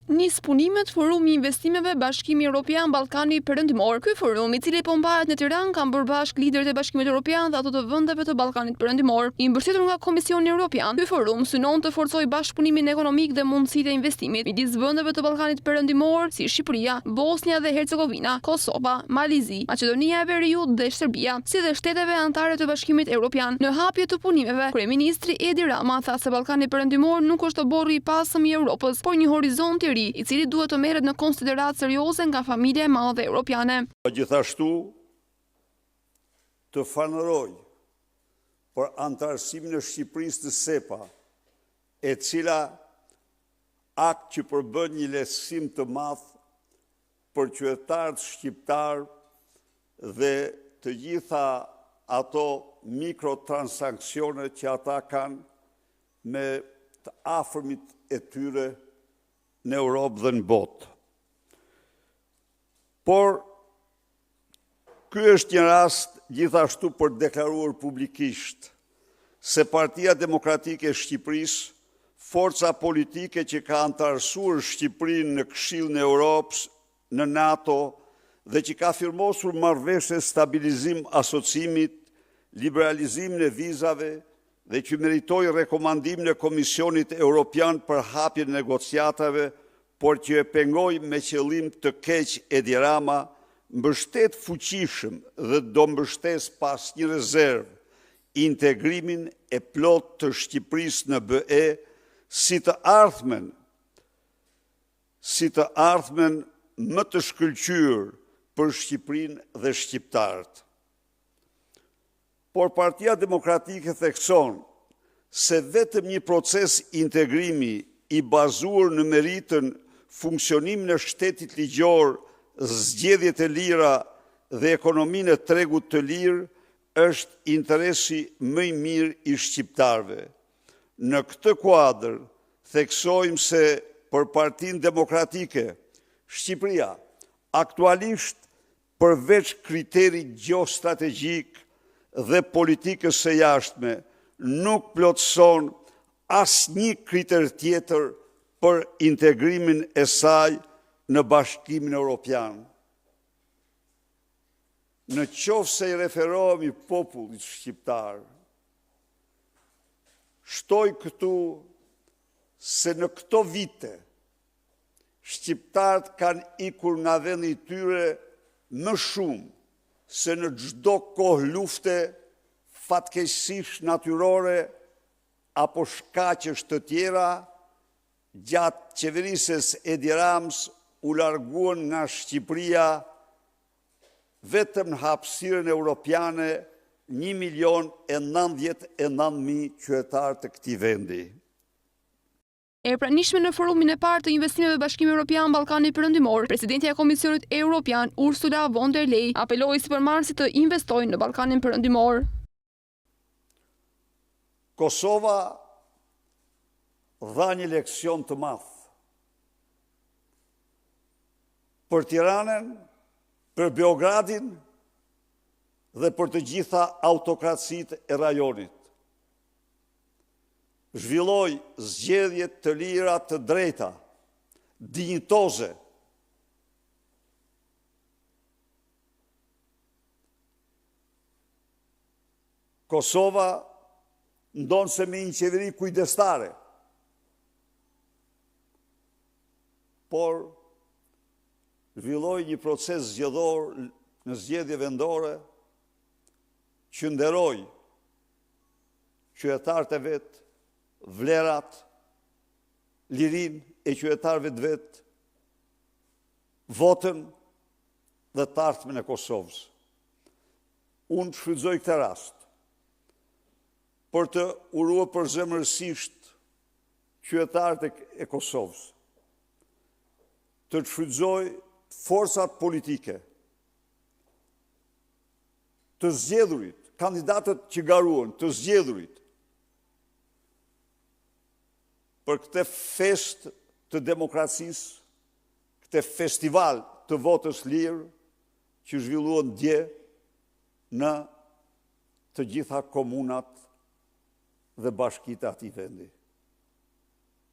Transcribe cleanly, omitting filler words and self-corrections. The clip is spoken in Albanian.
Nis punimet Forumi i Investimeve Bashkimi Europian Ballkani Perëndimor. Ky forum, i cili po mbahet në Tiranë, ka bërë bashkë liderët e Bashkimit Europian dhe ato të vendeve të Ballkanit Perëndimor. I mbështetur nga Komisioni Europian, ky forum synon të forcojë bashkëpunimin ekonomik dhe mundësitë e investimit midis vendeve të Ballkanit Perëndimor, si Shqipëria, Bosnja dhe Hercegovina, Kosova, Mali i Zi, Maqedonia e Veriut dhe Serbia, si dhe shteteve anëtare të Bashkimit Europian. Në hapje të punimeve, kryeministri Edi Rama tha se Ballkani Perëndimor nuk është oborri i pasëm i Europës, por një horizont i ri, i cili duhet të merret në konsideratë serioze nga familja e madhe europiane. Gjithashtu, të falënderoj për anëtarësimin e Shqipërisë në SEPA, e cila akt që përbën një lehtësim të madh për qytetarët shqiptarë dhe të gjitha ato mikrotransakcione që ata kanë me të afërmit e tyre në Europë dhe në botë. Por, ky është një rast gjithashtu për të deklaruar publikisht se Partia Demokratike e Shqipërisë, forca politike që ka anëtarësuar Shqipërinë në Këshillin e Europës, në NATO dhe që ka firmosur marrëveshje stabilizim asociimit, liberalizimin e vizave dhe që meritoi rekomandimin e Komisionit Europian për hapjen e negociatave, por që e pengoi me qëllim të keq Edi Rama, mbështet fuqishëm dhe do mbështesë pa asnjë rezervë integrimin e plotë të Shqipërisë në BE si të ardhmen si të ardhmen më të shkëlqyer për Shqipërinë dhe shqiptarët. Por Partia Demokratike thekson se vetëm një proces integrimi i bazuar në meritën, funksionimin e shtetit ligjor, zgjedhjet e lira dhe ekonominë e tregut të lirë është interesi më i mirë i shqiptarëve. Në këtë kuadër, theksojmë se për Partinë Demokratike, Shqipëria aktualisht përveç kriterit gjeostrategjik dhe politikës së jashtme, nuk plotëson asnjë kriter tjetër për integrimin e saj në Bashkimin Europian. Në qoftë se i referohemi popullit shqiptar, shtoj këtu se në këto vite, shqiptarët kanë ikur nga vendi i tyre më shumë se në çdo kohë lufte, fatkeqësish natyrore apo shkaqesh të tjera, gjatë qeverisjes Edi Ramës u larguan nga Shqipëria vetëm në hapësirën europiane 1 milion e 99 mijë qytetarë të këtij vendi. E pranishme në forumin e parë të investimeve Bashkimi Europian Ballkani Perëndimor, presidentja e Komisionit Europian Ursula von der Leyen apeloi sipërmarrësit të investojnë në Ballkanin Perëndimor. Kosova dha një leksion të madh për Tiranën, për Beogradin dhe për të gjitha autokracitë e rajonit. Zhvilloi zgjedhje të lira të drejta, dinjitoze. Kosova ndonëse me një qeveri kujdestare, por zhvilloi një proces zgjedhor në zgjedhje vendore që nderoi qytetarët e vet, vlerat, lirinë e qytetarëve të vet, votën dhe të ardhmen e Kosovës. Unë shfrytëzoj këtë rast për të uruar përzemërsisht qytetarët e Kosovës, të shfrytëzoj forcat politike, të zgjedhurit, kandidatët që garuan, të zgjedhurit, për këtë festë të demokracisë, këtë festival të votës lirë që zhvilluan dje në të gjitha komunat dhe bashkitë e atij vendi.